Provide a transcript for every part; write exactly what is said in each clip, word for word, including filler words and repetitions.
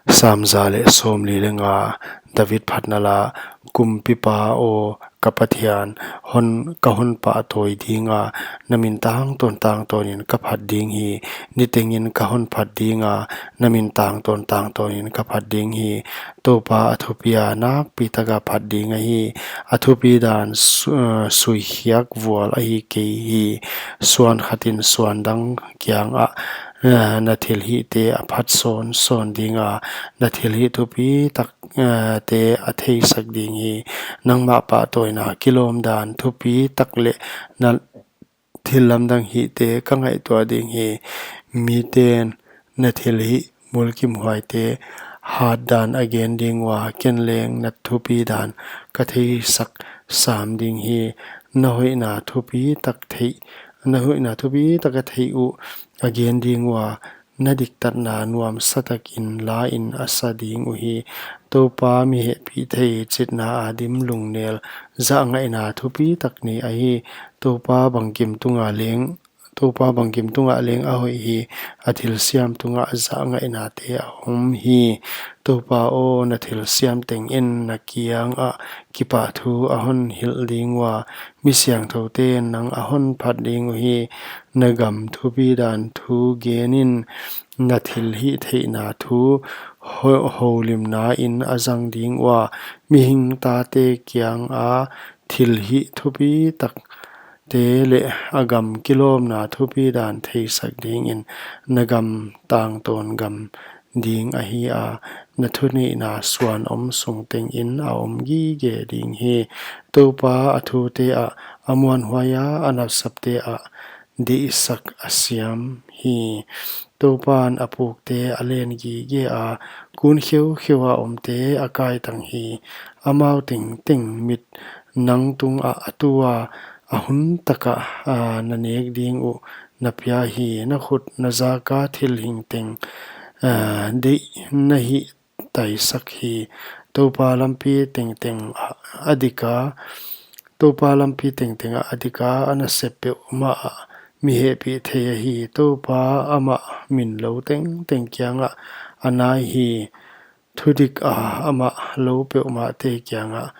Sam za leh sawmli leh nga. David phatna la. Kumpipa aw, ka Pathian, hon, ka hon pahtawi dinga, na min tangtawn tangtawnin ka phat ding hi. Nitengin ka hon phat dinga, na min tangtawn tangtawnin ka phat ding hi. Toupa a thupia nakpi taka phat ding ahi. A thupi dan su-, eh, suikhiak vual ahi kei hi. Suan khatin suan dang kiangah, eh, na thilhihte a phat sawnsawn dinga, na thilhih thupi tak, eh, te a theisak ding hi. Nangmah pahtawina kilawm dan thupi tak leh na thillamdang hihte ka ngaihtuah ding hi. Miten na thilhih mulkimhuaite hat dan a gen ding ua, ken leng na thupi dan ka theisak sam ding hi. Na hoihna thupi tak theih, na hoihna thupi tak a theih uh a gen ding ua, na diktatna nuamsa takin lain a sa ding uhi. Toupa mi hehpihthei, chitna a dim, lungnel, zahngaihna thupi tak nei ahi. Toupa bangkim tunga leng, Toupa bangkim tungah leng a hoih hi. A thilsiam tungah zahngaihna te a om hi. Toupa aw, na thilsiam tengin na kiangah kipahthu a hon hilh ding ua, mi siangthouten nang a hon phat ding uhi. Na gam thupi dan thu genin, na thilhihtheihna thu ho-, houlimna in a zang ding ua, mihing tate kianga thilhih thupi takte leh a gam kilawmna thupi dan theisak dingin na gam tangtawn gam ding ahi a, na thuneihna suan om sung tengin a om gige ding hi. Toupa a thute ah a muanhuai a, a nasepte ah deihsak a siam hi. Toupan a pukte a len gige a, kun kheukheu a omte a kaitang hi. Amau tengteng mit nang tungah a tu a, a hun takah, a, na nek ding uh na pia hi. Na khut na zaka thilhing teng, a, deih na hih taisak hi. Toupa lampi tengteng ah a dika, Toupa lampi tengteng ah a dika, a nasep peuhmah ah mi hehpihthei ahi. Toupa amah minlou tengteng kiangah a nai hi. Thudik a amah lou peuhmahte kiangah,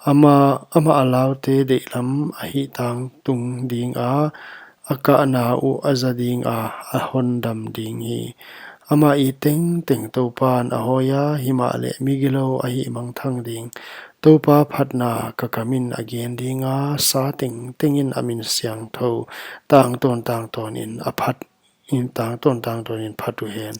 amah, amah a laute deihlam a hih tangtung dinga, a kahna uh a za dinga, a hondam ding hi. Amah it tengteng Toupan a hawia, himahleh migilou a hihmangthang ding. Toupa phatna ka kamin a gen dinga, sa tengtengin a min siangthou tangtawn tangtawnin a phat, in tangtawn tangtawnin phat uhen.